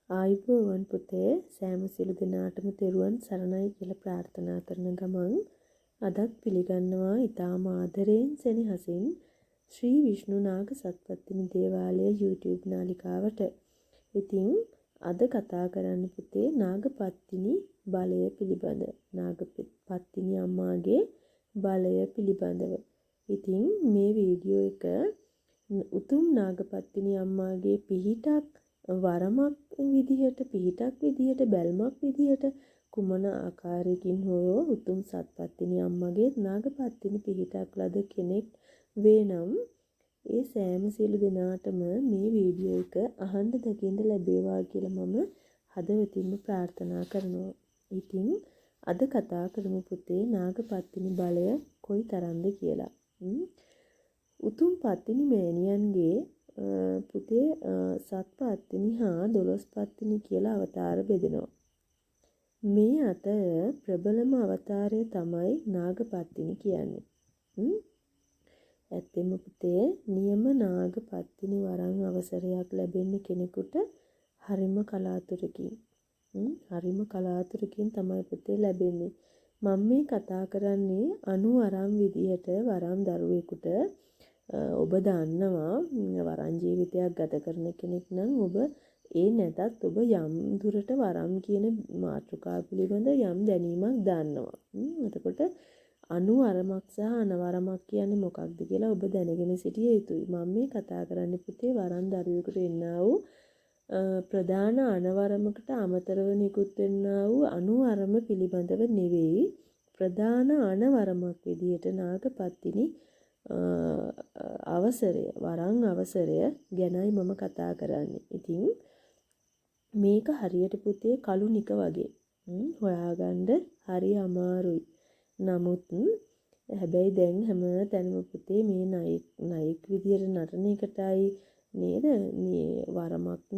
ආයුබෝවන් පුතේ, සෑම සියලු දෙනාටම තෙරුවන් සරණයි කියලා ප්‍රාර්ථනා කරන ගමන් අදත් පිළිගන්නවා ඉතාම ආදරයෙන් සෙනෙහසින් ශ්‍රී විෂ්ණු නාග සත්පත්තිනි දේවාලය YouTube නාලිකාවට. ඉතින් අද කතා කරන්න පුතේ නාගපත්තිනි බලය පිළිබඳ, නාගපත්තිනි අම්මාගේ බලය පිළිබඳව. ඉතින් මේ වීඩියෝ එක උතුම් නාගපත්තිනි අම්මාගේ පිහිටක් වරමක් විදිහට, පිහිටක් විදිහට, බැල්මක් විදිහට කුමන ආකාරයකින් හෝ උතුම් සත්පත්තිනි අම්මගේ නාගපත්තිනි පිහිටක් ලද කෙනෙක් වේ නම් ඒ සෑම සියලු දෙනාටම මේ වීඩියෝ එක අහන්න දකින්න ලැබේවා කියලා මම හදවතින්ම ප්‍රාර්ථනා කරනවා. ඉතින් අද කතා කරමු පුතේ නාගපත්තිනි බලය කොයි තරම්ද කියලා. උතුම් පත්තිනි මෑණියන්ගේ පුතේ සත්පත්තිනි හා 12 පත්තිනි කියලා අවතාර බෙදෙනවා. මේ අතර ප්‍රබලම අවතාරය තමයි නාගපත්තිනි කියන්නේ. ඇත්තෙන්ම පුතේ නියම නාගපත්තිනි වරන් අවසරයක් ලැබෙන්නේ කෙනෙකුට හරිම කලාතුරකින්. හරිම කලාතුරකින් තමයි පුතේ ලැබෙන්නේ. මම මේ කතා කරන්නේ අනුවරම් විදිහට වරම් දරුවෙකුට. ඔබ දන්නවා වරන් ජීවිතයක් ගත කරන කෙනෙක් නම් ඔබ, ඒ නැතත් ඔබ යම් දුරට වරම් කියන මාතෘකාව පිළිබඳ යම් දැනීමක් දන්නවා. එතකොට අනුවරමක් සහ අනවරමක් කියන්නේ මොකක්ද කියලා ඔබ දැනගෙන සිටිය යුතුයි. මම මේ කතා කරන්නේ පුතේ වරන් දරුවෙකුට එන්නා වූ ප්‍රධාන අනවරමකට අමතරව නිකුත් වෙන්නා වූ අනුවරම පිළිබඳව නෙවෙයි. ප්‍රධාන අනවරමක් විදිහට නාගපත්තිනි අවසරය, වරන් අවසරය ගැනයි මම කතා කරන්නේ. ඉතින් මේක හරියට පුතේ කළු නික වගේ. හොයාගන්න හරි අමාරුයි. නමුත් හැබැයි දැන් හැම තැනම පුතේ මේ නයෙක් නයෙක් විදියට නටන එකටයි නේද මේ වරමක්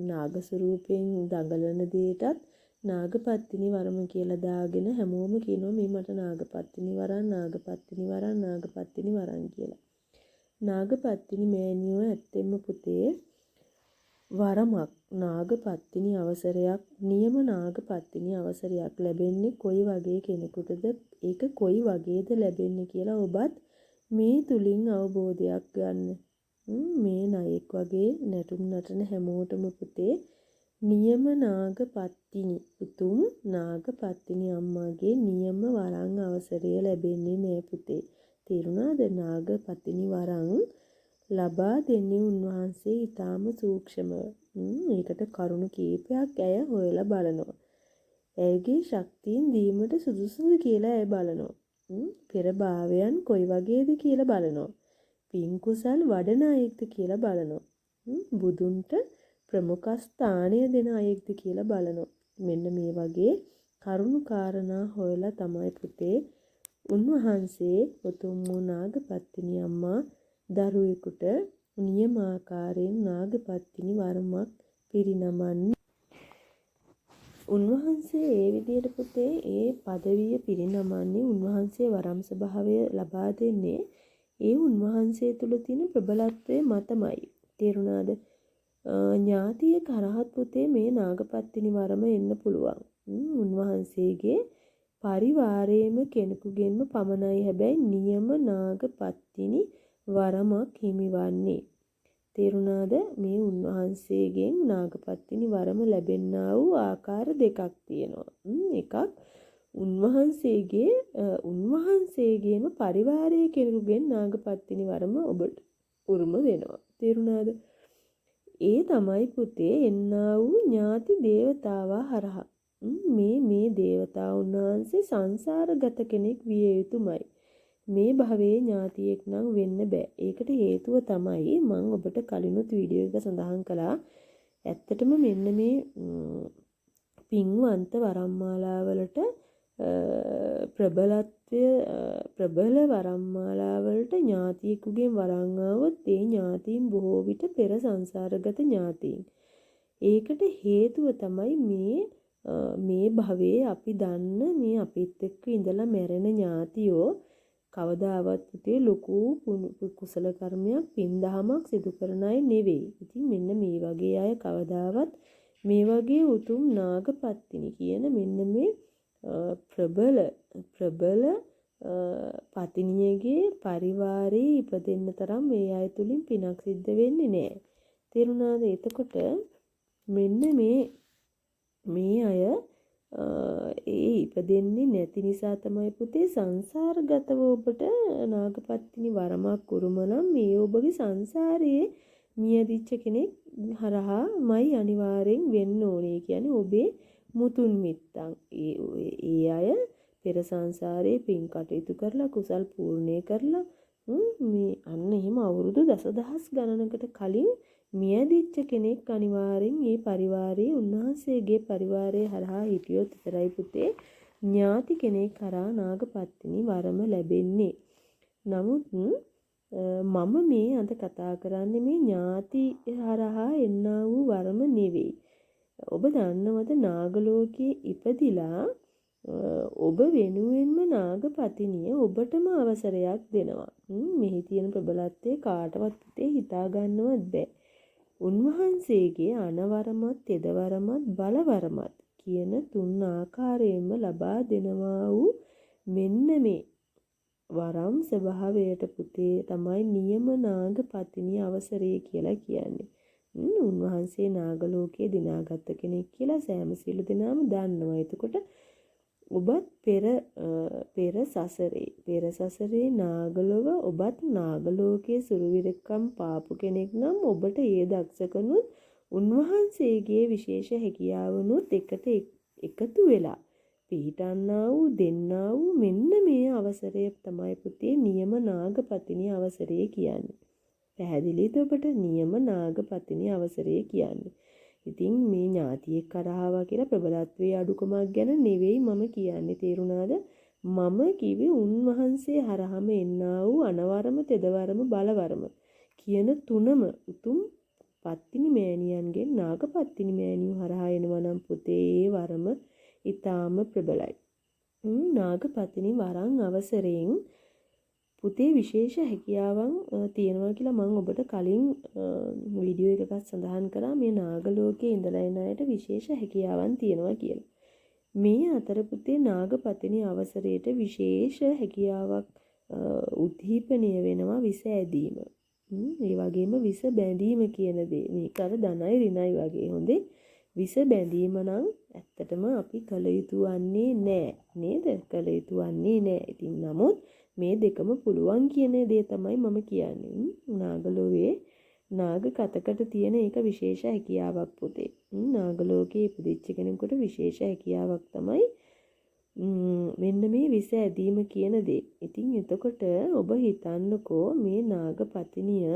නාග ස්වරූපයෙන් දඟලන දේටත් නාගපත්තිනි වරම කියලා දාගෙන හැමෝම කියනවා මේ මට නාගපත්තිනි වරන්, නාගපත්තිනි වරන්, නාගපත්තිනි වරන් කියලා. නාගපත්තිනි මෑණියෝ ඇත්තෙන්ම පුතේ වරමක්, නාගපත්තිනි අවසරයක්, නියම නාගපත්තිනි අවසරයක් ලැබෙන්නේ කොයි වගේ කෙනෙකුටද, ඒක කොයි වගේද ලැබෙන්නේ කියලා ඔබත් මේ තුලින් අවබෝධයක් ගන්න. මේ නයෙක් වගේ නැටුම් නටන හැමෝටම පුතේ නියම නාගපත්තිනි, උතුම් නාගපත්තිනි අම්මාගේ නියම වරන් අවසරය ලැබෙන්නේ නෑ පුතේ. තේරුණාද? නාගපත්තිනි වරන් ලබා දෙන්නේ උන්වහන්සේ ඊටාම සූක්ෂමව. ඒකට කරුණු කීපයක් ඇය හොයලා බලනවා. ඇයගේ ශක්තියින් දීමට සුදුසුද කියලා ඇය බලනවා. පෙර භාවයන් කොයි වගේද කියලා බලනවා. පින් කුසල් වඩන අයෙක්ද කියලා බලනවා. බුදුන්ට ප්‍රමුඛ ස්ථානය දෙන අයෙක්ද කියලා බලනවා. මෙන්න මේ වගේ කරුණු කාරණා හොයලා තමයි පුතේ උන්වහන්සේ උතුම් වූ නාගපත්තිනි අම්මා දරුවෙකුට නියම ආකාරයෙන් නාගපත්තිනි වරමක් පිරිනමන්නේ. උන්වහන්සේ ඒ විදිහට පුතේ ඒ පදවිය පිරිනමන්නේ, උන්වහන්සේ වරම් ස්වභාවය ලබා දෙන්නේ ඒ උන්වහන්සේ තුළ තියෙන ප්‍රබලත්වය මතමයි. තේරුණාද? ඥාතියෙක් හරහත් පුතේ මේ නාගපත්තිනි වරම එන්න පුළුවන්. උන්වහන්සේගේ පරිවාරයේම කෙනෙකුගෙන්ම පමණයි හැබැයි නියම නාගපත්තිනි වරමක් හිමිවන්නේ. තේරුණාද? මේ උන්වහන්සේගෙන් නාගපත්තිනි වරම ලැබෙන්නා වූ ආකාර දෙකක් තියෙනවා. එකක් උන්වහන්සේගේ උන්වහන්සේගේම පරිවාරයේ කෙනෙකුගෙන් නාගපත්තිනි වරම ඔබට උරුම වෙනවා. තේරුණාද? ඒ තමයි පුතේ එන්නා වූ ඥාති දේවතාවා හරහා. මේ මේ දේවතා උන්වහන්සේ සංසාරගත කෙනෙක් විය යුතුමයි. මේ භවයේ ඥාතියෙක් නම් වෙන්න බෑ. ඒකට හේතුව තමයි මං ඔබට කලිනුත් වීඩියෝ එක සඳහන් කළා. ඇත්තටම මෙන්න මේ පින්වන්ත වරම්මාලාවලට ප්‍රබලත්වය, ප්‍රබල වරම්මාලාවලට ඥාතියෙකුගෙන් වරන් ආවොත් ඒ ඥාතීන් බොහෝ විට පෙර සංසාරගත ඥාතීන්. ඒකට හේතුව තමයි මේ මේ භවයේ අපි දන්න මේ අපිත් එක්ක ඉඳලා මැරෙන ඥාතියෝ කවදාවත් පුතේ ලොකු කුසල කර්මයක් පින් දහමක් සිදු කරන අය නෙවෙයි. ඉතින් මෙන්න මේ වගේ අය කවදාවත් මේ වගේ උතුම් නාගපත්තිනි කියන මෙන්න මේ ප්‍රබල ප්‍රබල පතිනියගේ පරිවාරයේ ඉපදෙන්න තරම් මේ අය තුලින් පිනක් සිද්ධ වෙන්නේ නෑ. තේරුණාද? එතකොට මෙන්න මේ මේ අය ඒ ඉපදෙන්නේ නැති නිසා තමයි පුතේ සංසාරගතව ඔබට නාගපත්තිනි වරමක් උරුම නම් මේ ඔබගේ සංසාරයේ මියදිච්ච කෙනෙක් හරහාමයි අනිවාර්යෙන් වෙන්න ඕනේ. කියන්නේ ඔබේ මුතුන් මිත්තන් ඒ ඒ අය පෙර සංසාරයේ පින් කටයුතු කරලා කුසල් පූර්ණේ කරලා මේ අන්න එහෙම අවුරුදු දසදහස් ගණනකට කලින් මියදිච්ච කෙනෙක් අනිවාර්යෙන් ඒ පරිවාරයේ උන්වහන්සේගේ පරිවාරයේ හරහා හිටියොත් විතරයි පුතේ ඥාති කෙනෙක් කරා නාගපත්තිනි වරම ලැබෙන්නේ. නමුත් මම මේ අද කතා කරන්නේ මේ ඥාති හරහා එන්නා වූ වරම නෙවෙයි. ඔබ දන්නවද නාගලෝකයේ ඉපදිලා ඔබ වෙනුවෙන්ම නාගපතිනිය ඔබටම අවසරයක් දෙනවා. මෙහි තියෙන ප්‍රබලත්වය කාටවත් පුතේ හිතා ගන්නවත් බෑ. උන්වහන්සේගේ අනවරමත්, තෙදවරමත්, බලවරමත් කියන තුන් ආකාරයෙන්ම ලබා දෙනවා වූ මෙන්න මේ වරම් ස්වභාවයට පුතේ තමයි නියම නාගපතිනිය අවසරය කියලා කියන්නේ. උන්වහන්සේ නාග ලෝකයේ දිනාගත්ත කෙනෙක් කියලා සෑම සියලු දෙනාම දන්නවා. එතකොට ඔබත් පෙර පෙර සසරේ නාගලොව ඔබත් නාගලෝකයේ සුරුවිරකම් පාපු කෙනෙක් නම් ඔබට ඒ දක්ෂකනුත් උන්වහන්සේගේ විශේෂ හැකියාවනුත් එකට එකතු වෙලා පිහිටන්නා වූ දෙන්නා වූ මෙන්න මේ අවසරය තමයි පුතේ නියම නාගපතිනි අවසරය කියන්නේ. පැහැදිලිද ඔබට නියම නාගපතිනි අවසරය කියන්නේ? ඉතින් මේ ඥාතියෙක් කරාවා කියලා ප්‍රබලත්වයේ අඩුකමක් ගැන නෙවෙයි මම කියන්නේ. තේරුණාද? මම කිව්වේ උන්වහන්සේ හරහාම එන්නා වූ අනවරම, තෙදවරම, බලවරම කියන තුනම උතුම් පත්තිනි මෑණියන්ගෙන් නාගපත්තිනි මෑණියෝ හරහා එනවා නම් පුතේ ඒ වරම ඊටාම ප්‍රබලයි. නාගපතිනි වරන් අවසරයෙන් පුතේ විශේෂ හැකියාවන් තියෙනවා කියලා මම ඔබට කලින් වීඩියෝ එකකත් සඳහන් කරා. මේ නාග ලෝකයේ ඉඳලා එන අයට විශේෂ හැකියාවන් තියෙනවා කියලා. මේ අතර පුතේ නාගපතිනි අවසරයට විශේෂ හැකියාවක් උද්දීපනය වෙනවා විස ඇදීම. ඒ වගේම විස බැඳීම කියන දේ. මේක අර ධනයි ඍණයි වගේ. හොඳේ. විස බැඳීම නම් ඇත්තටම අපි කළ යුතු වන්නේ නෑ නේද? කළ යුතු වන්නේ නෑ. ඉතින් නමුත් මේ දෙකම පුළුවන් කියන දේ තමයි මම කියන්නේ. නාගලෝවේ නාග කතකට තියෙන එක විශේෂ හැකියාවක් පුතේ. නාගලෝකයේ ඉපදිච්ච කෙනෙකුට විශේෂ හැකියාවක් තමයි මෙන්න මේ විස ඇදීම කියන දේ. ඉතින් එතකොට ඔබ හිතන්නකෝ මේ නාගපතිනිය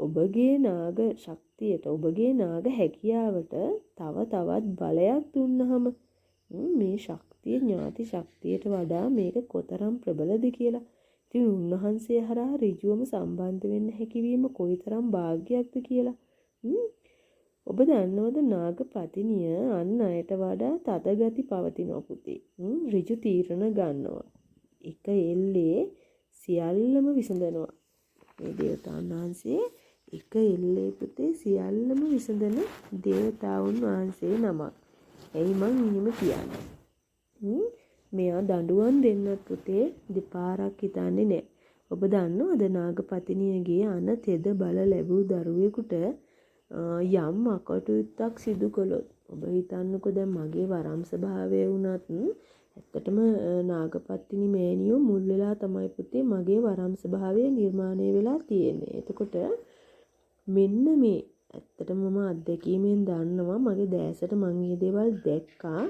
ඔබගේ නාග ශක්තියට, ඔබගේ නාග හැකියාවට තව තවත් බලයක් දුන්නහම මේ ශක්තිය ඥාති ශක්තියට වඩා මේක කොතරම් ප්‍රබලද කියලා. ඉතින් උන්වහන්සේ හරහා ඍජුවම සම්බන්ධ වෙන්න හැකියවීම කොයිතරම් භාග්‍යයක්ද කියලා. ඔබ දන්නවද නාගපතිනිය අන් අයට වඩා තද ගති පවතිනවා පුතේ. ඍජු තීරණ ගන්නවා. එක එල්ලේ සියල්ලම විසඳනවා. මේ දේවතාවුන් වහන්සේ එක එල්ලේ පුතේ සියල්ලම විසඳන දේවතාවුන් වහන්සේ නමක්. ඇයි මං එහෙම කියන්නේ? මෙයා දඬුවම් දෙන්නත් පුතේ දෙපාරක් හිතන්නේ නෑ. ඔබ දන්නවද නාගපතිනියගේ අන තෙද බල ලැබූ දරුවෙකුට යම් අකටයුත්තක් සිදු කළොත්, ඔබ හිතන්නකෝ දැන් මගේ වරම් ස්වභාවය වුණත් ඇත්තටම නාගපත්තිනි මෑණියෝ මුල් වෙලා තමයි පුතේ මගේ වරම් ස්වභාවය නිර්මාණය වෙලා තියෙන්නේ. එතකොට මෙන්න මේ ඇත්තටම මම අත්දැකීමෙන් දන්නවා, මගේ දෑසට මං මේ දේවල් දැක්කා.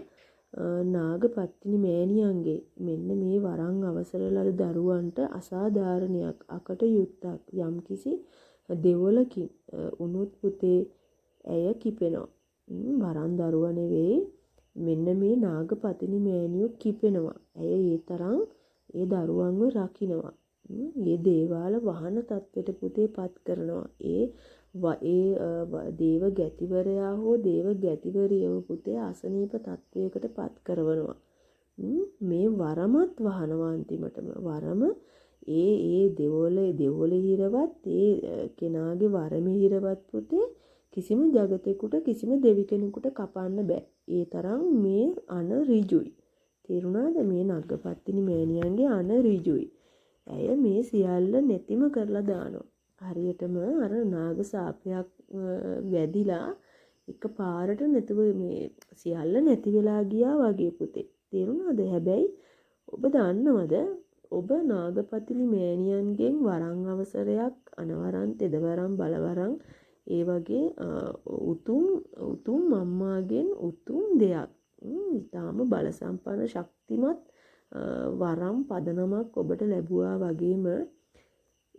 නාගපත්තිනි මෑණියන්ගේ මෙන්න මේ වරන් අවසර ලද දරුවන්ට අසාධාරණයක්, අකටයුත්තක් යම්කිසි දෙවොලකින් වුණොත් පුතේ ඇය කිපෙනවා. වරන් දරුවා නෙවෙයි, මෙන්න මේ නාගපතිනි මෑණියෝ කිපෙනවා. ඇය ඒ තරම් ඒ දරුවන්ව රකින්නවා. ඒ දේවාල වහන තත්ත්වයට පුතේ පත් කරනවා. ඒ ඒ දේව ගැතිවරයා හෝ දේව ගැතිවරියව පුතේ අසනීප තත්ත්වයකට පත් කරවනවා. මේ වරමත් වහනවා අන්තිමටම. වරම ඒ ඒ දෙවොලේ හිරවත් ඒ කෙනාගේ වරමේ හිරවත් පුතේ කිසිම ජගතෙකුට කිසිම දෙවි කෙනෙකුට කපන්න බෑ. ඒ තරම් මේ අන ඍජුයි. තේරුණාද? මේ නගපත්තිනි මෑණියන්ගේ අන ඍජුයි. ඇය මේ සියල්ල නැතිම කරලා දානවා. හරියටම අර නාග සාපයක් වැදිලා එක පාරට නැතුව මේ සියල්ල නැති වෙලා ගියා වගේ පුතේ. තේරුණාද? හැබැයි ඔබ දන්නවද ඔබ නාගපතිනි මෑණියන්ගෙන් වරන් අවසරයක් අනවරන් තෙදවරන් බලවරන් ඒ වගේ උතුම් උතුම් අම්මාගෙන් උතුම් දෙයක් ඊටාම බල සම්පන්න ශක්තිමත් වරම් පදනමක් ඔබට ලැබුවා වගේම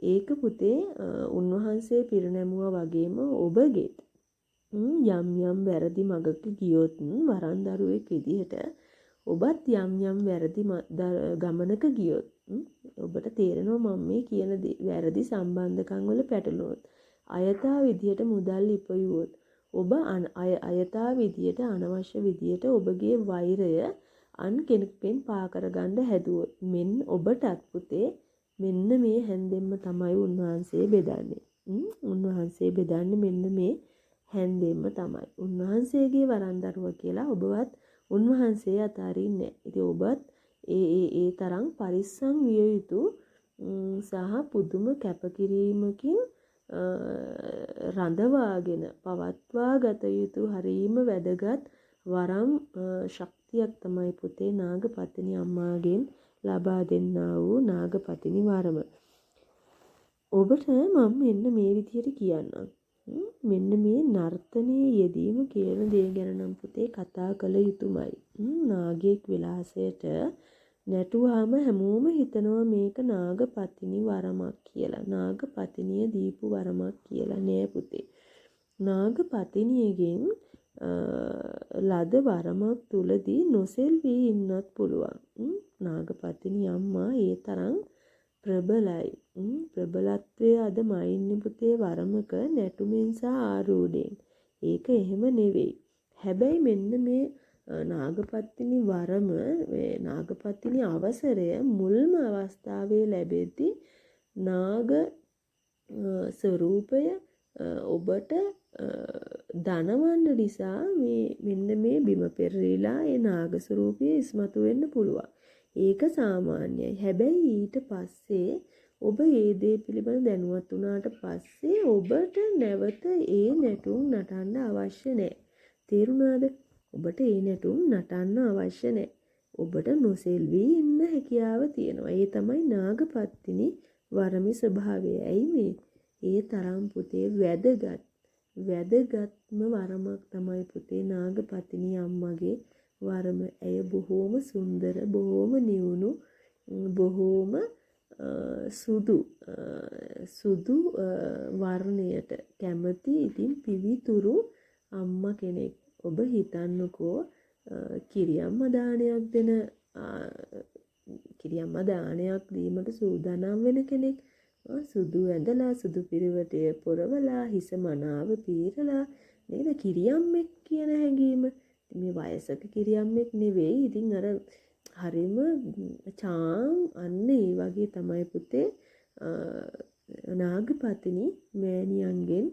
ඒක පුතේ උන්වහන්සේ පිරිනැමුවා වගේම ඔබගේත් යම් යම් වැරදි මගක ගියොත් වරන් දරුවෙක් විදිහට ඔබත් යම් යම් වැරදි ගමනක ගියොත් ඔබට තේරෙනවා මම මේ කියන දේ වැරදි සම්බන්ධකම් වල පැටලුණොත් අයථා විදියට මුදල් ඉපයුවොත් ඔබ අයථා විදියට අනවශ්‍ය විදියට ඔබගේ වෛරය අන් කෙනෙක්ගෙන් පා කරගන්න හැදුවොත් මෙන්න ඔබටත් පුතේ මෙන්න මේ හැන්දෙන්ම තමයි උන්වහන්සේ බෙදන්නේ. උන්වහන්සේ බෙදන්නේ මෙන්න මේ හැන්දෙන්ම තමයි. උන්වහන්සේගේ වරන් දරුවා කියලා ඔබවත් උන්වහන්සේ අතාරින්නේ නැහැ. ඉතින් ඔබත් ඒ ඒ ඒ තරම් පරිස්සම් විය යුතු සහ පුදුම කැපකිරීමකින් රඳවාගෙන පවත්වා ගත යුතු හරීම වැදගත් වරම් ශක්තියක් තමයි පුතේ නාගපතිනි අම්මාගෙන් ලබා දෙන්නා වූ නාගපතිනි වරම. ඔබට මම මෙන්න මේ විදියට කියන්නම්. මෙන්න මේ නර්තනයේ යෙදීම කියන දේ ගැන නම් පුතේ කතා කළ යුතුමයි. නාගයෙක් විලාසයට නැටුවාම හැමෝම හිතනවා මේක නාගපතිනි වරමක් කියලා. නාගපතිනිය දීපු වරමක් කියලා නෑ පුතේ. නාගපතිනියගෙන් ලද වරමක් තුලදී නොසෙල්වී ඉන්නත් පුළුවන්. නාගපතිනි අම්මා ඒ තරම් ප්‍රබලයි. ප්‍රබලත්වය අද මයින්නේ පුතේ වරමක නැටුමින් සහ ආරූඪයෙන්. ඒක එහෙම නෙවෙයි. හැබැයි මෙන්න මේ නාගපත්තිනි වරම මේ නාගපත්තිනි අවසරය මුල්ම අවස්ථාවේ ලැබෙද්දී නාග ස්වරූපය ඔබට දනවන්න නිසා මේ මෙන්න මේ බිම පෙරලිලා ඒ නාග ස්වරූපය ඉස්මතු වෙන්න පුළුවන්. ඒක සාමාන්‍යයි. හැබැයි ඊට පස්සේ ඔබ ඒ දේ පිළිබඳ දැනුවත් වුණාට පස්සේ ඔබට නැවත ඒ නැටුම් නටන්න අවශ්‍ය නෑ. තේරුණාද? ඔබට ඒ නැටුම් නටන්න අවශ්‍ය නෑ. ඔබට නොසෙල්වී ඉන්න හැකියාව තියෙනවා. ඒ තමයි නාගපත්තිනි වරමේ ස්වභාවය. ඇයි මේ? ඒ තරම් පුතේ වැදගත්ම වරමක් තමයි පුතේ නාගපතිනි අම්මගේ වරම. ඇය බොහෝම සුන්දර, බොහෝම නිවුණු, බොහෝම සුදු සුදු වර්ණයට කැමති ඉතින් පිවිතුරු අම්මා කෙනෙක්. ඔබ හිතන්නකෝ කිරියම්ම දානයක් දෙන කිරියම්ම දානයක් දීමට සූදානම් වෙන කෙනෙක්. සුදු ඇඳලා සුදු පිරිවැටය පොරවලා හිස මනාව පීරලා නේද කිරියම්මෙක් කියන හැඟීම. මේ වයසක කිරියම්මෙක් නෙවෙයි. ඉතින් අර හරිම චාම් අන්න ඒ වගේ තමයි පුතේ නාගපතිනි මෑණියන්ගෙන්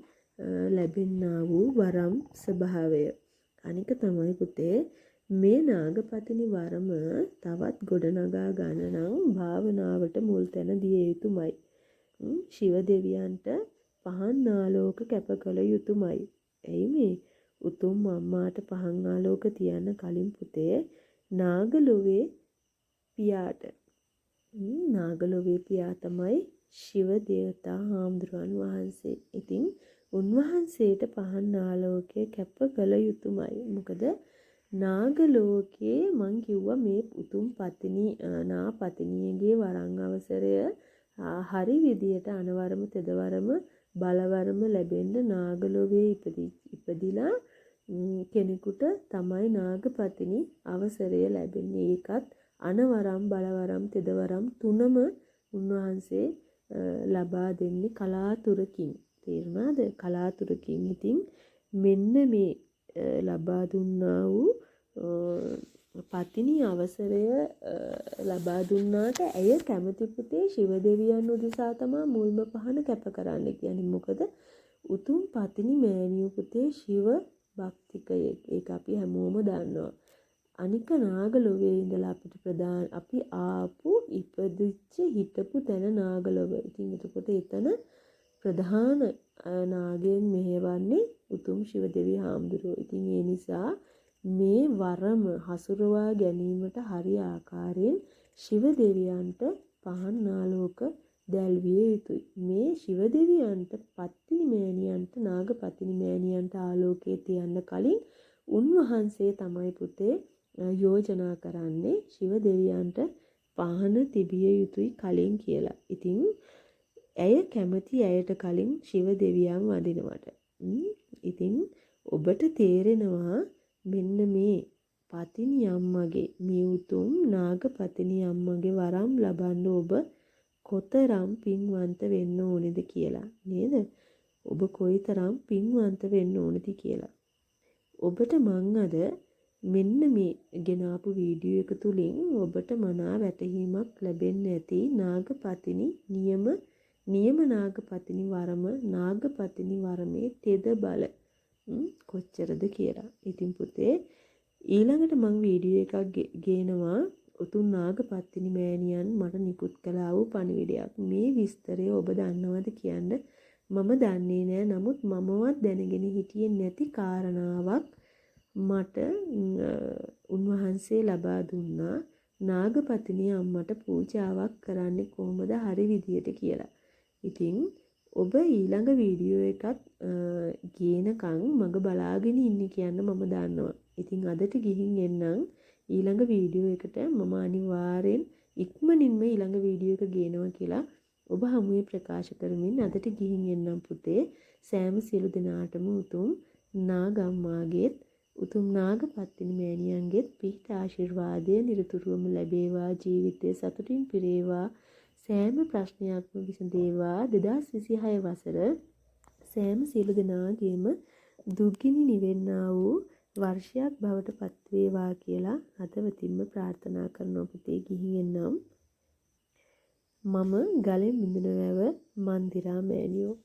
ලැබෙන්නා වූ වරම් ස්වභාවය. අනික තමයි පුතේ මේ නාගපතිනි වරම තවත් ගොඩනගා ගන්න නම් භාවනාවට මුල් තැන දිය යුතුමයි. ශිව දෙවියන්ට පහන් ආලෝක කැප කළ යුතුමයි. ඇයි මේ උතුම් අම්මාට පහන් ආලෝක තියන්න කලින් පුතේ නාගලොවේ පියාට නාගලොවේ පියා තමයි ශිව දේවතා හාමුදුරුවන් වහන්සේ. ඉතින් උන්වහන්සේට පහන් ආලෝකය කැප කළ යුතුමයි. මොකද නාගලෝකයේ මං කිව්වා මේ උතුම් පතිනි නාපතිනියගේ වරන් අවසරය හරි විදියට අනවරම තෙදවරම බලවරම ලැබෙන්න නාගලොවේ ඉපදිලා කෙනෙකුට තමයි නාගපතිනි අවසරය ලැබෙන්නේ. ඒකත් අනවරම් බලවරම් තෙදවරම් තුනම උන්වහන්සේ ලබා දෙන්නේ කලාතුරකින්. තේරුණාද? කලාතුරකින්. ඉතින් මෙන්න මේ ලබා දුන්නා වූ පතිනි අවසරය ලබා දුන්නාට ඇය කැමති පුතේ ශිව දෙවියන් උදෙසා තමා මුල්ම පහන කැප කරන්න කියන්නේ. මොකද උතුම් පතිනි මෑණියෝ පුතේ ශිව භක්තිකයෙක්. ඒක අපි හැමෝම දන්නවා. අනික නාග ලොවේ ඉඳලා අපිට ප්‍රධාන අපි ආපු ඉපදිච්ච හිටපු තැන නාග ලොව. ඉතින් එතකොට එතන ප්‍රධාන නාගයන් මෙහෙවන්නේ උතුම් ශිව දෙවි හාමුදුරුවෝ. ඉතින් ඒ නිසා මේ වරම හසුරවා ගැනීමට හරි ආකාරයෙන් ශිව දෙවියන්ට පහන් ආලෝක දැල්විය යුතුයි. මේ ශිව දෙවියන්ට පත්තිනි මෑණියන්ට නාග පතිනි මෑණියන්ට ආලෝකය තියන්න කලින් උන්වහන්සේ තමයි පුතේ යෝජනා කරන්නේ ශිව දෙවියන්ට පහන තිබිය යුතුයි කලින් කියලා. ඉතින් ඇය කැමති ඇයට කලින් ශිව දෙවියන් වඳිනවට. ඉතින් ඔබට තේරෙනවා මෙන්න මේ පතිනි අම්මගේ මේ උතුම් නාග පතිනි අම්මගේ වරම් ලබන්න ඔබ කොතරම් පින්වන්ත වෙන්න ඕනේද කියලා නේද? ඔබ කොයිතරම් පින්වන්ත වෙන්න ඕනේද කියලා. ඔබට මං අද මෙන්න මේ ගෙනාපු වීඩියෝ එක තුලින් ඔබට මනා වැටහීමක් ලැබෙන්න ඇති නාගපතිනි නියම නියම නාගපතිනි වරම නාගපතිනි වරමේ තෙද බල කොච්චරද කියලා. ඉතින් පුතේ ඊළඟට මං වීඩියෝ එකක් ගේනවා උතුම් නාගපත්තිනි මෑණියන් මට නිකුත් කළා වූ පණිවිඩයක්. මේ විස්තරය ඔබ දන්නවද කියන්න මම දන්නේ නෑ. නමුත් මමවත් දැනගෙන හිටියේ නැති කාරණාවක් මට උන්වහන්සේ ලබා දුන්නා. නාගපතිනි අම්මට පූජාවක් කරන්නේ කොහොමද හරි විදියට කියලා. ඉතින් ඔබ ඊළඟ වීඩියෝ එකත් ගේනකන් මග බලාගෙන ඉන්නේ කියන්න මම දන්නවා. ඉතින් අදට ගිහින් එන්නම්. ඊළඟ වීඩියෝ එකට මම අනිවාර්යෙන් ඉක්මනින්ම ඊළඟ වීඩියෝ එක ගේනවා කියලා ඔබ හමුවේ ප්‍රකාශ කරමින් අදට ගිහින් එන්නම් පුතේ. සෑම සියලු දෙනාටම උතුම් නාගම්මාගේත් උතුම් නාගපත්තිනි මෑණියන්ගේත් පිහිට ආශිර්වාදය නිරතුරුවම ලැබේවා. ජීවිතය සතුටින් පිරේවා. සෑම ප්‍රශ්නයක්ම විසඳේවා. 2026 වසර සෑම සියලු දෙනාගේම දුක්ගිනි නිවෙන්නා වූ වර්ෂයක් බවට පත් වේවා කියලා හදවතින්ම ප්‍රාර්ථනා කරනවා පුතේ. ගිහින් එන්නම්. මම ගලෙන් බිඳුන වැව මන්දිරා මෑණියෝ.